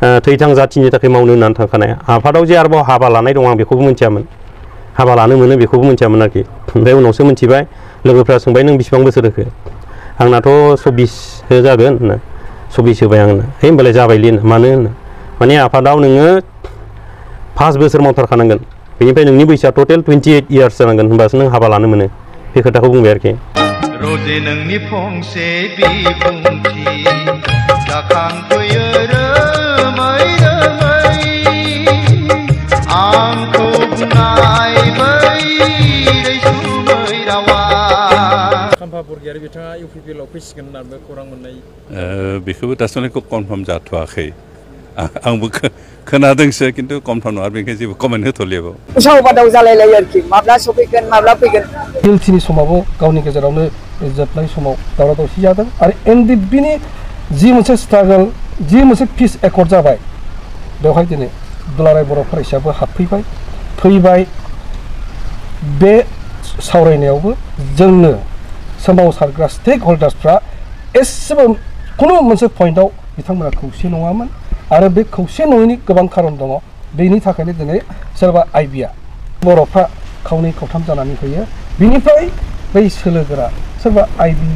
थैथां जाथिनि थाखाय मावनो होननानै थांखानाय आफादाव जे आरोबाव हाबा लानाय दं आं बेखौबो मिथियामोन हाबा लानो मोनो बेखौबो मिथियामोन आरोखि ओमफ्राय उनावसो मिथिबाय लोगोफ्रा सोंबाय नों बेसेबां बोसोर होखो आंनाथ' 24 जागोन होनना 24 होबाय आंनो है होमबालाय जाबायलै मानो होनना माने आफादाव नोङो 5 बोसोर मावथारखानांगोन बेनिफ्राय नोंनि बैसोआ टटेल 28 इयार्स जानांगोन होमबासो नों हाबा लानो मोनो बे खोथाखौ बुंबाय आरोखि रोजे नोंनि फंसे बिबुंथि जाखांफैयो रोमै रोमै आंखौ बुंनाय बै रैसुमै रावा खाम्फा बरगयारि बिथाङा इउपिपिएलआव फैसिगोन होननानै खौरां मोननाय बेखौबो दासिमबो कनफार्म जाथ'वाखै आंबो खोनादोंसो खिन्थु कनफार्म नङा बेनिखायनो जेबो कमेन्ट होथ'लियाबो सावबादाव जालायलायो आरोखि माब्ला सफैगोन माब्ला फैगोन गिल्टिनि समावबो गावनि गेजेरावनो जोबनाय समाव दावराव दावसि जादों आरो एनडिएफबिनि जि मोनसे स्ट्रागल जि मोनसे पिस एकर्ड जाबाय बेवहाय दिनै दुलाराय बर' फरायसायाबो हाबफैबाय फैबाय बे सावरायनायावबो जोंनो सोमावसारग्रा स्टेक हल्डार्सफ्रा एसेबां खुनु मोनसे पइन्टआव बिथांमोना खौसे नङामोन आरो बे खौसे नङैनि गोबां खारन दङ बेनि थाखायनो दिनै सोरबा आइबिया बर'फ्रा खावनै खावथाम जानानै फैयो बिनिफ्राय बै सोलोगोरा सोरबा आइबि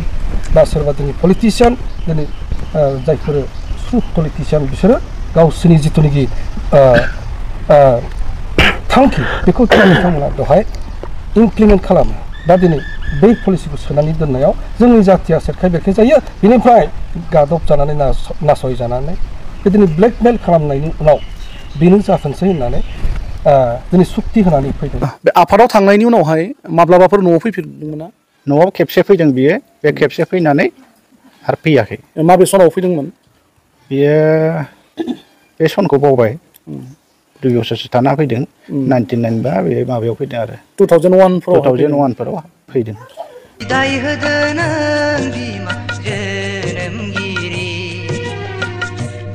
बा सोरबा दिनै पलिटिशियान दिनै जायफोर सुद पलिटिशियान बिसोरो गावसोरनि जिथुनाखि थांखि बेखौ बिथांमोना बेवहाय इमप्लिमेन्ट खालामो दा दिनै बै पलिसिखौ सोनानै दोननायाव जोंनि जाथिया सेरखाय बेरखाय जायो बिनिफ्राय गादब जानानै नासय जानानै बिदिनो ब्लेकमेल खालामनायनि उनाव बेनो जाथोंसै होननानै दिनै सुक्ति होनानै फैदों बे आफादाव थांनायनि उनावहाय माब्लाबाफोर न'आव फैफिनदोंमोन ना न'आव खेबसे फैदों बियो बे खेबसे फैनानै आरो फैयाखै माबे सनाव फैदोंमोन बियो बे सनखौ बावबाय 2 बोसोरसो थाना फैदों 1999 बा बे माबायाव फैदों आरो 2001 फोराव फैदों बिदाय होदो नों बिमा जोनोमगिरि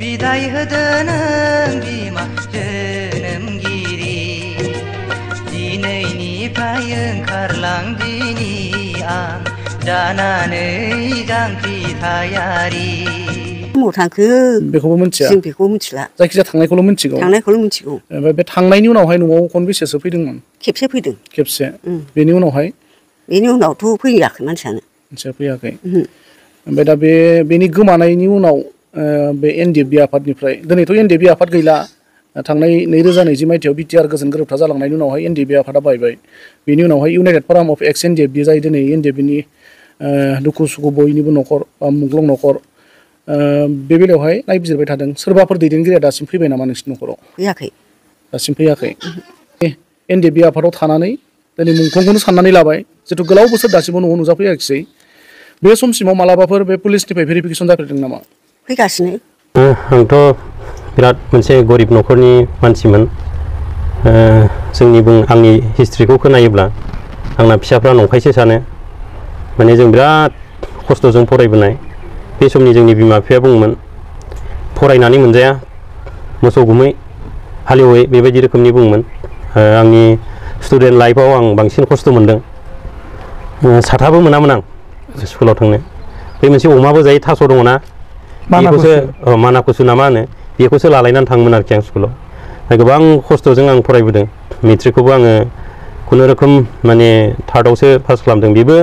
बिदाय होदो नों बिमा जोनोमगिरि दिनैनिफ्राय ओंखारलांदिनि आं जानानै जांख्रिथायारि थांखो बेखौबो मिथिया जों बेखौ मिथिला जायखिजाया थांनायखौल' मिथिगौ ओमफ्राय बे थांनायनि उनावहाय न'आव खनबेसेसो फैदोंमोन खेबसे फैदों खेबसे बेनि उनावथ' फैयाखै मानसिया फैयाखै ओमफ्राय दा बेनि गोमानायनि उनाव बे एनडिएफबि आफादनिफ्राय दिनैथ' एनडिएफबि आफाद गैला थांनाय 2020 मायथाइयाव बिटिआर गोजोन गोरोबथा जालांनायनि उनावहाय एनडिएफबि आफादा बायबाय बेनि उनावहाय इउनाइटेड फराम अफ एक्स एनडिएफबि जाय दिनै एनडिएफबिनि दुखु सुखु बयनिबो न'खर बा मुंख्लं न'खर बे बेलायावहाय नायबिजिरबाय थादों सोरबाफोर दैदेनगिरिया दासिम फैबाय नामा नोंसिनि न'खराव फैयाखै दासिम फैयाखै एनडिएफबि आफादाव थानानै दिनै मुंख्लंखौनो साननानै लाबाय जिथु गोलाव बोसोर दासिमबो न'आव नुजाफैयाखिसै बे समसिमाव मालाबाफोर बे पुलिसनिफ्राय भेरिफिकेसन जाफेरदों नामा फैगासिनो आंथ' बिराद मोनसे गरिब न'खरनि मानसिमोन आंनि हिस्ट्रिखौ खोनायोब्ला आंना फिसाफ्रा नंखायसो सानो माने जों बिराद खस्थ'जों फरायबोनाय बे समनि जोंनि बिमा बिफाया बुङोमोन फरायनानै मोनजाया मोसौ गुमै हालेवै बेबायदि रोखोमनि बुङोमोन आंनि स्टुडेन्ट लाइफआव आं बांसिन खस्थ' मोनदों साथाबो मोनामोन आं स्कुलाव थांनो बे मोनसे अमाबो जायो थास' दङ ना बेखौसो मानाकुसु ना मा होनो बेखौसो लालायनानै थाङोमोन आरोखि आं स्कुलाव गोबां खस्थ'जों आं फरायबोदों मेट्रिकखौबो आङो खुनुरोखोम माने थार्डआवसो पास खालामदों बेबो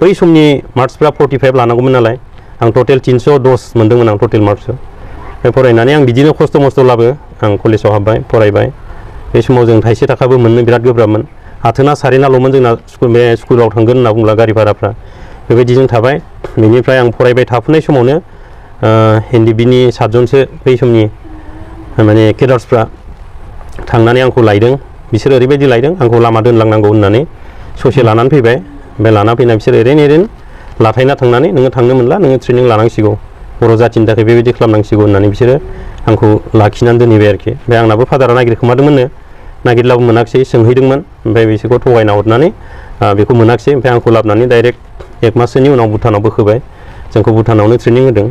बै समनि मार्क्सफ्रा 45 लानांगौमोन नालाय आं टटेल 310 मोनदोंमोन आं टटेल मार्क्सआव फरायनानै आं बिदिनो खस्थ' मस्थ'ब्लाबो आं कलेजाव हाबबाय फरायबाय बे समाव जों थाइसे थाखाबो मोननो बिराद गोब्राबमोन आथोना सारेनाल'मोन जोंना बे स्कुलाव थांगोन होनना बुंब्ला गारि भाराफ्रा बेबायदिजों थाबाय बेनिफ्राय आं फरायबाय थाफुनाय समावनो एनडिएफबिनि 7 जनसो बै समनि माने केडार्सफ्रा थांनानै आंखौ लायदों बिसोर ओरैबायदि लायदों आंखौ लामा दोनलांनांगौ होननानै ससे लानानै फैबाय ओमफ्राय लाना फैना बिसोर ओरैनो लाथायना थांनानै नोङो थांनो मोनला नोङो ट्रेनिं लानांसिगौ बर' जाथिनि थाखाय बेबायदि खालामनांसिगौ होननानै बिसोरो आंखौ लाखिनानै दोनहैबाय आरोखि ओमफ्राय आंनाबो फादारा नागिरखोमादोंमोननो नागिरलाबो मोनाखिसै सोंहैदोंमोन ओमफ्राय बिसोरखौ थगायना हरनानै बेखौ मोनाखिसै ओमफ्राय आंखौ लाबोनानै डाइरेक्ट 1 माससोनि उनाव भुटानाव बोखोबाय जोंखौ भुटानावनो ट्रेनिं होदों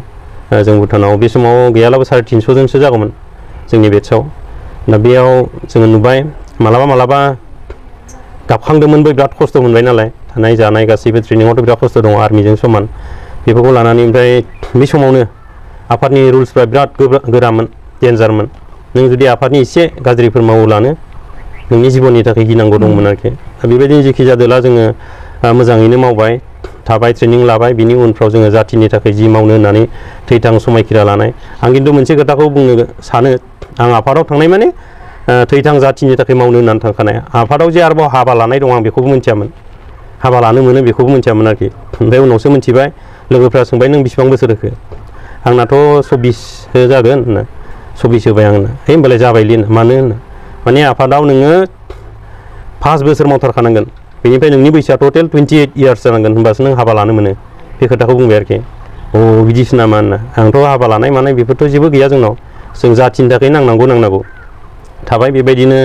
जों भुटानाव बे समाव गैयालाबो 350 जनसो जागौमोन जोंनि बेटसआव दा बेयाव जोङो नुबाय मालाबा गाबखांदोंमोनबो बिराद खस्थ' मोनबाय नालाय थानाय जानाय गासैबो ट्रेनिंआवथ' बिराद खस्थ' दङ आर्मिजों समान बेफोरखौ लानानै ओमफ्राय बे समावनो आफादनि रुल्सफ्रा बिराद गोरामोन डेन्जारमोन नों जुदि आफादनि एसे गाज्रिफोर मावोब्लानो नोंनि जिबननि थाखाय गिनांगौ दंमोन आरोखि बेबायदिनो जेखि जादोला जोङो मोजाङैनो मावबाय थाबाय ट्रेनिं लाबाय बिनि उनफ्राव जोङो जाथिनि थाखाय जि मावनो होननानै थैथां समायखिरा लानाय आं खिन्थु मोनसे खोथाखौ बुंनो सानो आं आफादाव थांनाय माने थैथां जाथिनि थाखाय मावनो होननानै थांखानाय आफादाव जे आरोबाव हाबा लानाय दं आं बेखौबो मिथियामोन हाबा लानो मोनो बेखौबो मिथियामोन आरोखि ओमफ्राय उनावसो मिथिबाय लोगोफ्रा सोंबाय नों बेसेबां बोसोर होखो आंनाथ' 24 जागोन होनना 24 होबाय आंना होमबालाय जाबायलै मानो होनना माने आफादाव नोङो 5 बोसोर मावथारखानांगोन बेनिफ्राय नोंनि बैसोआ टटेल 28 इयार्स जानांगोन होमबासो नों हाबा लानो मोनो बे खोथाखौ बुंबाय आरोखि बिदिसो नामा होनना आंथ' हाबा लानाय मानाय बेफोरथ' जेबो गैया जोंनाव जों जाथिनि थाखाय नांनांगौ थाबाय बेबायदिनो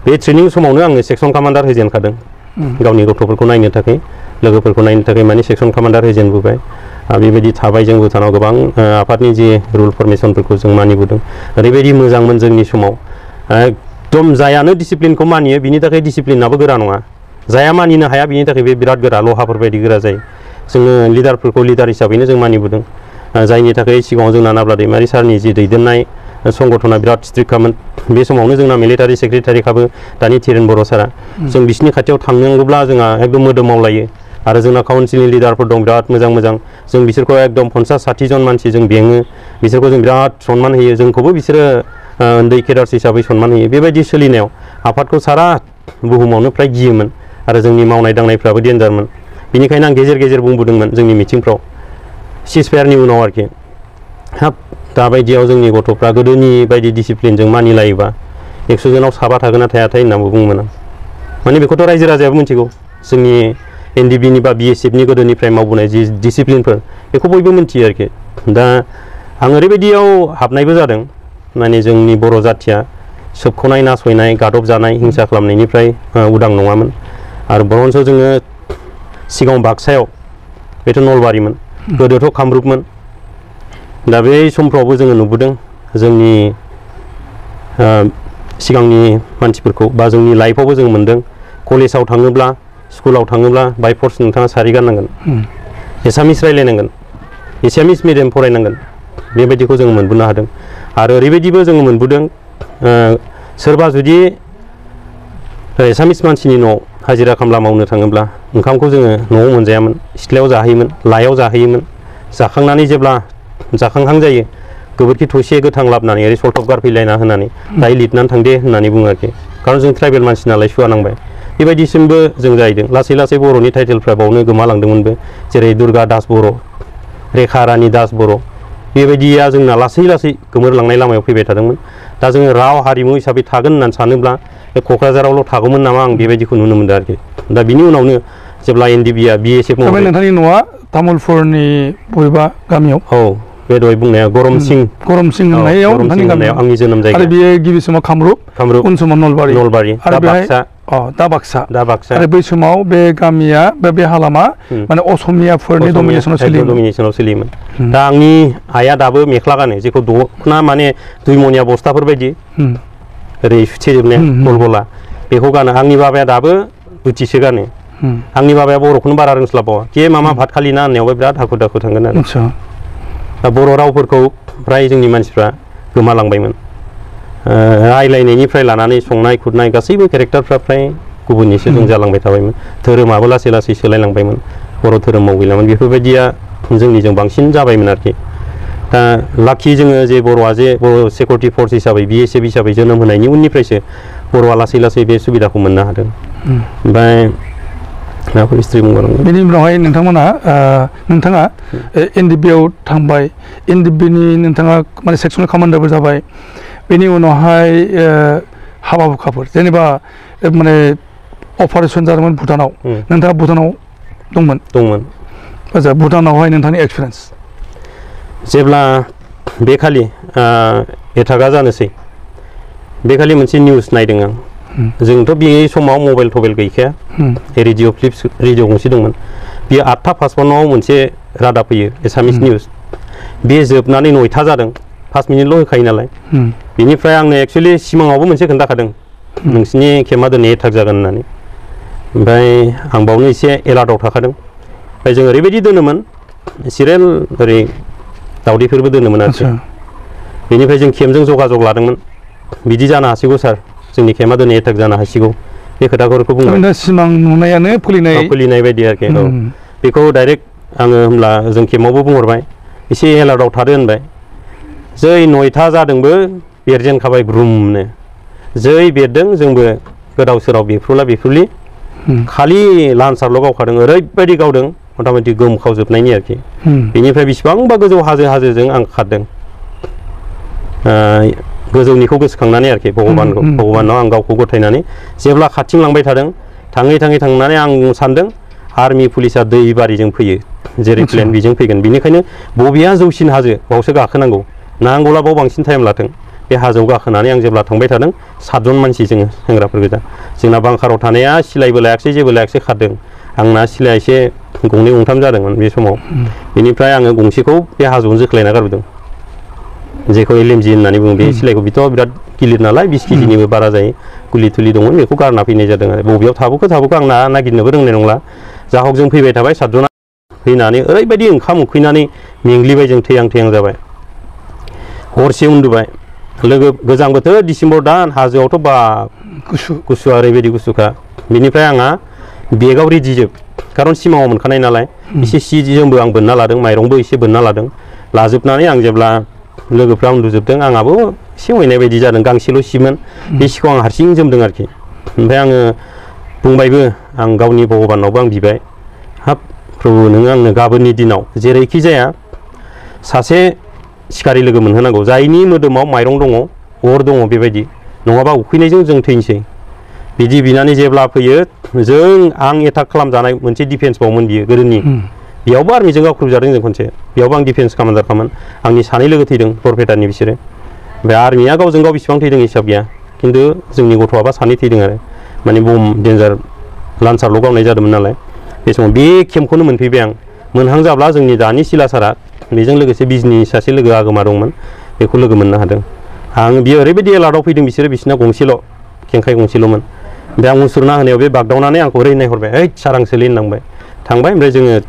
बे ट्रेनिं समावनो आङो सेक्सन कामान्डार होजेनखादों गावनि गथ'फोरखौ नायनो थाखाय लोगोफोरखौ नायनो थाखाय माने सेक्सन कामान्डार होजेनबोबाय बेबायदि थाबाय जों भुटानाव गोबां आफादनि जे रुल फरमेसनफोरखौ जों मानिबोदों ओरैबायदि मोजांमोन जोंनि समाव एकदम जायानो डिसिप्लिनखौ मानियो बिनि थाखाय डिसिप्लिनाबो गोरा नङा जाया मानिनो हाया बिनि थाखाय बे बिराद गोरा लहाफोर बायदि गोरा जायो जोङो लिडारफोरखौ लिडार हिसाबैनो जों मानिबोदों जायनि थाखाय सिगाङाव जोंना नाब्ला दैमारि सारनि जि दैदेननाय संगठना बिराद स्ट्रिक्टखामोन बे समावनो जोंना मिलिटारि सेक्रेटारिखाबो दानि थिरेन बर' सारा जों बिसिनि खाथियाव थांनांगौब्ला जोंहा एकदम मोदोम मावलायो आरो जोंना काउन्सिलनि लिडारफोर दं बिराद मोजां जों बिसोरखौ एकदम 50-60 जन मानसि जों बेङो बिसोरखौ जों बिराद सनमान होयो जोंखौबो बिसोरो उन्दै केडार्स हिसाबै सनमान होयो बेबायदि सोलिनायाव आफादखौ सारा बुहुमावनो फ्राय गियोमोन आरो जोंनि मावनाय दांनायफ्राबो डेन्जारमोन बेनिखायनो आं गेजेर गेजेर बुंबोदोंमोन जोंनि मिटिंफ्राव सिजफायारनि उनाव आरोखि हाब दाबायदियाव जोंनि गथ'फ्रा गोदोनि बायदि डिसिप्लिनजों मानिलायोबा 100 जनाव साबा थागोन ना थायाथाय होननानै बुङोमोन आं माने बेखौथ' रायजो राजायाबो मिथिगौ जोंनि एनडिबिनि बा बिएसएफनि गोदोनिफ्राय मावबोनाय जि डिसिप्लिनफोर बेखौ बयबो मिथियो आरोखि दा आं ओरैबायदियाव हाबनायबो जादों माने जोंनि बर' जाथिया सोबख'नाय नासयनाय गादब जानाय हिंसा खालामनायनिफ्राय उदां नङामोन आरो बरन्स जोङो सिगाङाव बाक्सायाव बेथ' नलबारिमोन गोदोथ' कामरुपमोन दा बे समफ्रावबो जोङो नुबोदों जोंनि सिगांनि मानसिफोरखौ बा जोंनि लाइफआवबो जों मोन्दों कलेजाव थाङोब्ला स्कुलाव थाङोब्ला बाय फर्स नोंथाङा सारि गाननांगोन एसामिस रायलायनांगोन एसामिस मिडियाम फरायनांगोन बेबायदिखौ जों मोनबोनो हादों आरो ओरैबायदिबो जोङो मोनबोदों सोरबा जुदि एसामिस मानसिनि न'आव हाजिरा खामला मावनो थाङोब्ला ओंखामखौ जोङो न'आव मोनजायामोन सिथ्लायाव जाहैयोमोन लायाव जाहैयोमोन जाखांनानै जेब्ला जाखांहां जायो गोबोरखि थसे गोथां लाबोनानै ओरै सल्टप गारफैलायना होनानै दायो लिरनानै थांदे होननानै बुङो आरोखि खारन जों ट्राइबेल मानसि नालाय सुवा नांबाय बेबायदिसिमबो जों जाहैदों लासै लासै बर'नि टाइटेलफ्रा बावनो गोमालांदोंमोनबो जेरै दुर्गा दास बर' रेखा रानि दास बर' बेबायदिया जोंना लासै लासै गोमोरलांनाय लामायाव फैबाय थादोंमोन दा जोङो राव हारिमु हिसाबै थागोन होननानै सानोब्ला बे क'क्राझारावल' थागौमोन नामा आं बेबायदिखौ नुनो मोनदों आरोखि दा बिनि उनावनो जेब्ला एनडिबिआ बिएसएफ महरै नोंथांनि न'आ तामुलपुरनि बबेबा गामियाव औ बे दहाय बुंनाया गरमसिं होननायाव नोंथांनि गामियाव आंनि जोनोम जायगा आरो बेयो गिबि समाव कामरुप उन समाव नलबारि आरो दा बाक्सा आरो बै समाव बे गामिया बे हालामा माने असमियाफोरनि डमिनेसनाव सोलियोमोन दा आंनि आइया दाबो मेख्ला गानो जेखौ दखना माने 2 मनिया बस्थाफोर बायदि ओरै सुथेजोबनाया गलगला बेखौ गानो आंनि बाबाया दाबो धुतिसो गानो आंनि बाबाया बर'खौनो बारा रोंस्लाबावा के मामा भात खालि ना होननायावबो बिराद हाखु दाखु थांगोन आरो दा बर' रावफोरखौ फ्राय जोंनि मानसिफ्रा गोमालांबायमोन रायलायनायनिफ्राय लानानै संनाय खुरनाय गासैबो केरेक्टारफ्रा फ्राय गुबुननिसो जों जालांबाय थाबायमोन धोरोमाबो लासै लासै सोलायलांबायमोन बर' धोरोमाव गैलामोन बेफोरबायदिया जोंनिजों बांसिन जाबायमोन आरोखि दा लाखि जोङो जे बर'आ जे बर' सिकिउरिटि फर्स हिसाबै बिएसएफ हिसाबै जोनोम होनायनि उननिफ्रायसो बर'आ लासै लासै बे सुबिदाखौ मोननो हादों ओमफ्राय बेनि उनावहाय नोंथाङा एनडिबिआव थांबाय एनडिबिनि नोंथाङा माने सेक्सनेल कामान्डारबो जाबाय बेनि उनावहाय हाबा हुखाफोर जेनेबा माने अपारेसन जादोंमोन भुटानाव नोंथाङा भुटानाव दंमोन आচ্ছা भुटानावहाय नोंथांनि एक्सपिरियेन्स जेब्ला बे खालि एटाकआ जानोसै बे खालि मोनसे निउस नायदों आं जोंथ' बे समाव मबाइल थबाइल गैखाया रेडिअ गंसे दंमोन बेयो 8:55 मोनसे रादाब फैयो एसामिस निउस बे जोबनानै 9टा जादों 5 मिनिटल' होखायो नालाय बेनिफ्राय आंनो एक्सुवेलि सिमाङावबो मोनसे खोन्थाखादों नोंसिनि केम्पआ दिनै एटाक जागोन होननानै ओमफ्राय आं बावनो एसे एलार्टआव थाखादों ओमफ्राय जों ओरैबायदि दोनोमोन सिरियाल ओरै दावदैफोरबो दोनोमोन आरोखि बेनिफ्राय जों केम्पजों जगाजग लादोंमोन बिदि जानो हासिगौ सार जोंनि केम्पआ दिनै एटाक जानो हासिगौ बे खोथाफोरखौ बुंबाय सिमां नुनायानो फोलिनाय बायदि आरोखि बेखौ डाइरेक्ट आङो होमब्ला जों केम्पआवबो बुंहरबाय एसे एलार्टआव थादो होनबाय जै 9टा जादोंबो बेरजेनखाबाय ग्रुमनो जै बेरदों जोंबो गोदाव सोराव बेफ्रुला बेफ्रुलि खालि लान्सारल' गावखादों ओरैबायदि गावदों मथा मथि गोमखावजोबनायनि आरोखि बेनिफ्राय बेसेबांबा गोजौ हाजोजों आं खारदों गोजौनिखौ गोसोखांनानै आरोखि भगबानाव आं गावखौ गथायनानै जेब्ला खाथिंलांबाय थादों थाङै थांनानै आं सानदों आर्मि पुलिसा दैबारिजों फैयो जेरै प्लेन बेजों फैगोन बेनिखायनो बबेया जौसिन हाजो बावसो गाखोनांगौ नांगौला बाव बांसिन टाइम लाथों बे हाजोआव गाखोनानै आं जेब्ला थांबाय थादों 7 जन मानसि जोङो सेंग्राफोर गोजा जोंना बांखाराव थानाया सिलायबो लायाखिसै जेबो लायाखिसै खारदों आंना सिलाया एसे गंनै गंथाम जादोंमोन बे समाव बेनिफ्राय आङो गंसेखौ बे हाजोआवनो जोख्लायना गारबोदों जेखौ एलएमजि होननानै बुङो बे सिलायखौ बेथ' बिराद गिलिर नालाय 20 केजिनिबो बारा जायो गुलि थुलि दंमोन बेखौ गारना फैनाय जादों आरो बबेयाव थाबोखो आं नागिरनोबो रोंनाय नंला जाहक जों फैबाय थाबाय 7 जना फैनानै ओरैबायदि ओंखाम उखैनानै मेंग्लिबाय जों थैहां जाबाय हरसे उन्दुबाय लोगो गोजां बोथोर डिसेम्बर दान हाजोआवथ' बा गुसुआ ओरैबायदि गुसुखा बेनिफ्राय आंहा बेगाव रेडि जोब खारन सिमाङाव मोनखानाय नालाय एसे सि जोमबो आं बोनना लादों माइरंबो एसे बोनना लादों लाजोबनानै आं जेब्ला लोगोफ्रा उन्दुजोबदों आंहाबो एसे अयनाय बायदि जादों गांसेल' सिमोन बे सिखौ आं हारसिं जोमदों आरोखि ओमफ्राय आङो बुंबायबो आं गावनि भगबानावबो आं बिबाय हाब प्रभु नोङो आंनो गाबोननि दिनाव जेरैखि जाया सासे सिखारि लोगो मोनहोनांगौ जायनि मोदोमाव माइरं दङ अर दङ बेबायदि नङाबा उखैनायजों जों थैनोसै बिदि बिनानै जेब्ला फैयो आं एटाक खालामजानाय मोनसे डिफेन्सबावमोन बियो गोदोनि बेयावबो आर्मिजों गावख्रुबजादों जों खनसे बेयावबो आं डिफेन्स कामान्डारखामोन आंनि 2 लोगो थैदों बरपेटानि बिसोरो ओमफ्राय आर्मिया गावजों गाव बेसेबां थैदों हिसाब गैया खिन्थु जोंनि गथ'आबा 2 थैदों आरो माने बम डेन्जार लान्सारल' गावनाय जादोंमोन नालाय बे समाव बे केम्पखौनो मोनफैबाय आं मोनहां जाब्ला जोंनि दानि सिला सारा बेजों लोगोसे बिजनि सासे लोगो आगोमा दंमोन बेखौ लोगो मोननो हादों आं बियो ओरैबायदि एलार्टआव फैदों बिसिना गंसेल' खेंखाय गंसेल'मोन ओमफ्राय आं मुसुरना होनायाव बे बागदावनानै आंखौ ओरै नायहरबाय ओइ सारांसोलै होनलांबाय थांबाय ओमफ्राय जोङो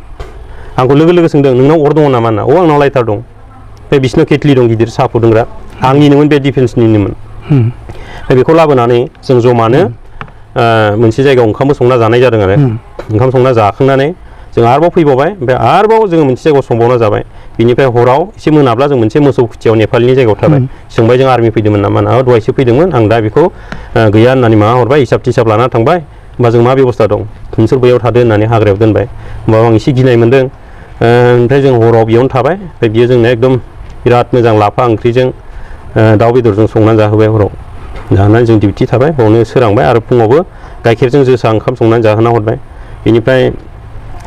आंखौ लोगो सोंदों नोंनाव अर दङ नामा होनना आंनाव लाइटार दं ओमफ्राय बिसिनाव केटलि दं गिदिर साहा फुदुंग्रा आंनिनोमोन बे डिफेन्सनिनोमोन ओमफ्राय बेखौ लाबोनानै जों जमानो मोनसे जायगायाव ओंखामबो संना जानाय जादों आरो ओंखाम संना जाखांनानै जों आरोबाव फैबावबाय ओमफ्राय आरोबाव जोङो मोनसे जायगायाव संबावना जाबाय बिनिफ्राय हराव एसे मोनाब्ला जों मोनसे मोसौ खुथियाव नेपालनि जायगायाव थाबाय सोंबाय जों आर्मि फैदोंमोन नामा ना दहायसो फैदोंमोन आं दा बेखौ गैया होननानै माबा हरबाय हिसाब थिसाब लाना थांबाय होमबा जों मा बेबस्था दं नोंसोर बैयाव थादो होननानै हाग्रायाव दोनबाय होमबा आं एसे गिनाय मोनदों ओमफ्राय जों हराव बेयावनो थाबाय ओमफ्राय बियो जोंनो एकदम बिराद मोजां लाफा ओंख्रिजों दाउ बेदरजों संनानै जाहोबाय हराव जानानै जों डिउटि थाबाय बावनो सोरांबाय आरो फुङावबो गाइखेरजों जोसा ओंखाम संनानै जाहोना हरबाय बेनिफ्राय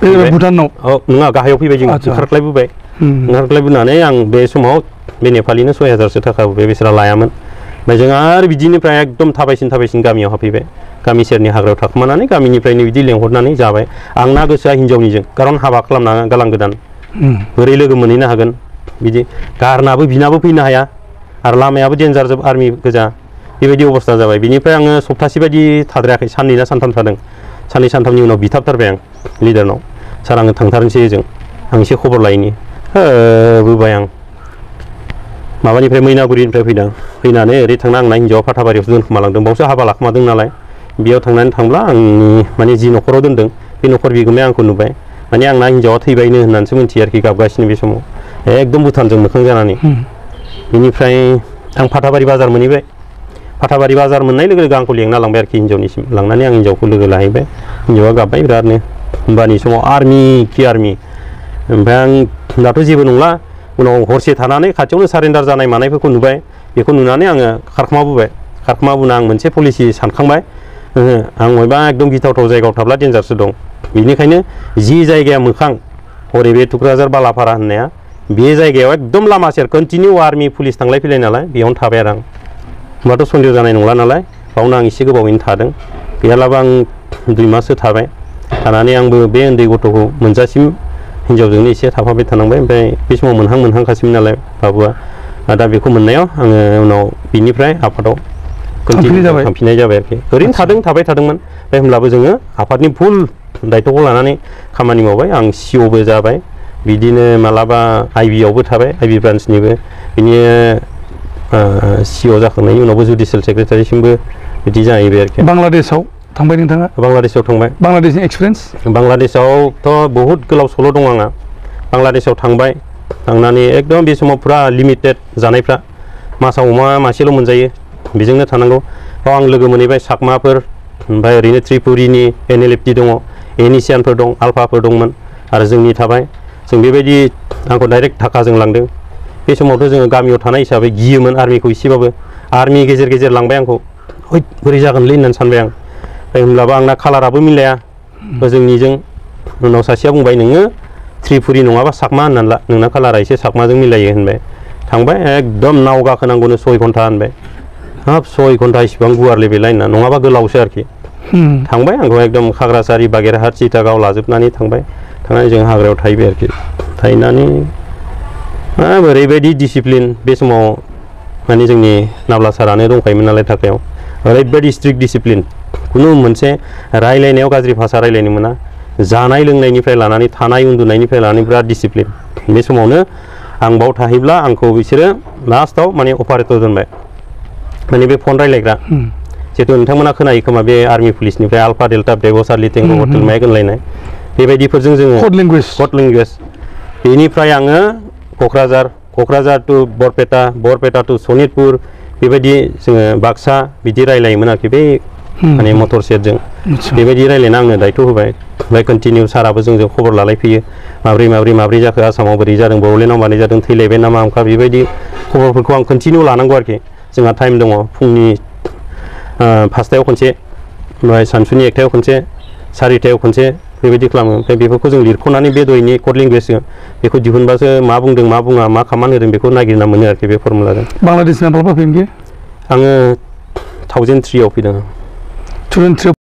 भुटानाव नङा गाहायाव फैबाय जों ओंखारख्लायबोनानै आं बे समाव बे नेपालिनो 6000सो थाखा होबाय बिसोरा लायामोन ओमफ्राय जों आरो बिदिनिफ्राय एकदम थाबायसिन गामियाव हाबफैबाय गामि सेरनि हाग्रायाव थाखुमानानै गामिनिफ्रायनो बिदि लेंहरनानै जाबाय आंना गोसोआ हिनजावनिजों खारन हाबा खालामना गालां गोदान बोरै लोगो मोनहैनो हागोन बिदि गारनाबो बिनाबो फैनो हाया आरो लामायाबो डेन्जार जोब आर्मि गोजा बेबायदि अबस्था जाबाय बिनिफ्राय आङो सप्तासे बायदि थाद्रायाखै 2 ना 3 थादों 2 3 उनाव बिथाबथारबाय आं लिडारनाव सार आङो थांथारनोसै जों आं एसे खबर लायनि बुबाय आं माबानिफ्राय मैनागुरिनिफ्राय फैनानै ओरै थांना आंना हिन्जावा फाथाबारियावसो दोनखोमालांदों बावसो हाबा लाखोमादों नालाय बेयाव थांब्ला आंनि माने जि न'खराव दोनदों बे न'खर बिगोमाया आंखौ नुबाय माने आंना हिन्जावा थैबायनो होननानैसो मिन्थियो आरोखि गाबगासिनो बे समाव एकदम भुटानजों मोखां जानानै बेनिफ्राय आं फाथाबारि बाजार मोनहैबाय फाथाबारि बाजार मोननाय लोगो लोगो आंखौ लेंना लांबाय आरोखि हिन्जावनिसिम लांनानै आं हिन्जावखौ लोगो लाहैबाय हिन्जावा गाबबाय बिरादनो होमबानि समाव आर्मि ओमफ्राय आं दाथ' जेबो नंला उनाव हरसे थानानै खाथियावनो सारेन्डार जानाय मानायफोरखौ नुबाय बेखौ नुनानै आङो खारखोमाबोना आं मोनसे पलिसि सानखांबाय आं बबेबा एकदम गिथावथाव जायगायाव थाब्ला डेन्जारसो दं बेनिखायनो जि जायगाया मोखां हरै बे टुक्राझार बालाफारा होननाया बे जायगायाव एकदम लामा सेर कन्टिनिउ आर्मि पुलिस थांलाय फैलाय नालाय बेयावनो थाबाय आरो आं होमबाथ' सन्देह जानाय नंला नालाय बावनो आं एसे गोबावैनो थादों गैयालाबा आं 2 माससो थाबाय थानानै आंबो बे उन्दै गथ'खौ मोनजासिम हिन्जावजोंनो एसे थाफाबाय थानांबाय ओमफ्राय बे समाव मोनहांखासिमोन नालाय बाबुआ दा बेखौ मोननायाव आङो उनाव बिनिफ्राय आफादाव थांफिननाय जाबाय आरोखि ओरैनो थाबाय थादोंमोन ओमफ्राय होमब्लाबो जोङो आफादनि फुल दायथ'खौ लानानै खामानि मावबाय आं सिअ'बो जाबाय बिदिनो मालाबा आइबिआवबो थाबाय आइबि ब्रान्सनिबो बिनि सिअ जाखांनायनि उनावबो जुडिशियेल सेक्रेटारिसिमबो बिदि जाहैबाय आरोखि बांलादेशआव थांबाय नोंथाङा बांलादेशआव थांबाय बांलादेशनि एक्सपिरियेन्स बांलादेशआवथ' बहुद गोलाव सल' दं आंहा बांलादेशआव थांबाय थांनानै एकदम बे समाव फुरा लिमिटेड जानायफ्रा मासाव अमा मासेल' मोनजायो बेजोंनो थानांगौ बाव आं लोगो मोनहैबाय साकमाफोर ओमफ्राय ओरैनो त्रिपुरिनि NLFD दङ एनिसियानफोर दं आल्फाफोर दंमोन आरो जोंनि थाबाय जों बेबायदि आंखौ डाइरेक्ट धाकाजों लांदों बे समावथ' जोङो गामियाव थानाय हिसाबै गियोमोन आर्मिखौ एसेबाबो आर्मि गेजेर गेजेर लांबाय आंखौ है बोरै जागोनलै होननानै सानबाय आं होमब्लाबो आंना कालाराबो मिलाया जोंनिजों उनाव सासेया बुंबाय नोङो त्रिपुरि नङाबा साकमा होननानै ला नोंना कालारा एसे साकमाजों मिलायो होनबाय थांबाय एकदम नाव गाखोनांगौनो 6 घन्टा होनबाय हाब 6 घन्टा इसिबां गुवारलै बे लाइना नङाबा गोलावसो आरोखि थांबाय आंखौ एकदम खाग्रासारि बागेरहाट चिटागाव लाजोबनानै थांबाय थांनानै जों हाग्रायाव थाहैबाय आरोखि थाहैनानै ओरैबायदि डिसिप्लिन बे समाव माने जोंनि नाब्ला सारानो दंखायोमोन नालाय थाखायाव ओरैबायदि स्ट्रिक्ट डिसिप्लिन खुनु मोनसे रायलायनायाव गाज्रि भाषा रायलायनो मोना जानाय लोंनायनिफ्राय लानानै थानाय उन्दुनायनिफ्राय लानानै बिराद डिसिप्लिन बे समावनो आं बाव थाहैब्ला आंखौ बिसोरो लास्टआव माने अपारेटर दोनबाय माने बे फन रायलायग्रा जिहेतु नोंथांमोना खोनायो खोमा बे आर्मि पुलिसनिफ्राय alpha delta bravo charlie tango hotel mike होनलायनाय बेबायदिफोरजों जोङो कड लेंगुवेज बेनिफ्राय आङो क'क्राझार टु बरपेटा टु सनितपुर बेबायदि जोङो बाक्सा बिदि रायलायोमोन आरोखि बे माने मटर सेटजों बेबायदि रायलायना आंनो दायथ' होबाय ओमफ्राय कन्टिनिउ साराबो जोंजों खबर लालायफैयो माब्रै जाखो आसामाव बोरै जादों बर'लेण्डआव मारै जादों थैलायबाय नामा आमखा बेबायदि खबरफोरखौ आं कन्टिनिउ लानांगौ आरोखि जोंहा टाइम दङ फुंनि 5टायाव खनसे ओमफ्राय सानसुनि 1टायाव खनसे 4टायाव खनसे बेबायदि खालामो ओमफ्राय बेफोरखौ जों लिरख'नानै बे दहायनि कड लेंगुवेजजों बेखौ दिहुनबासो मा बुंदों मा बुङा मा खामानि होदों बेखौ नागिरना मोनो आरोखि बे फर्मुलाजों बांलादेशनिया माब्ला फैगोन आङो 2003आव फैदों 2003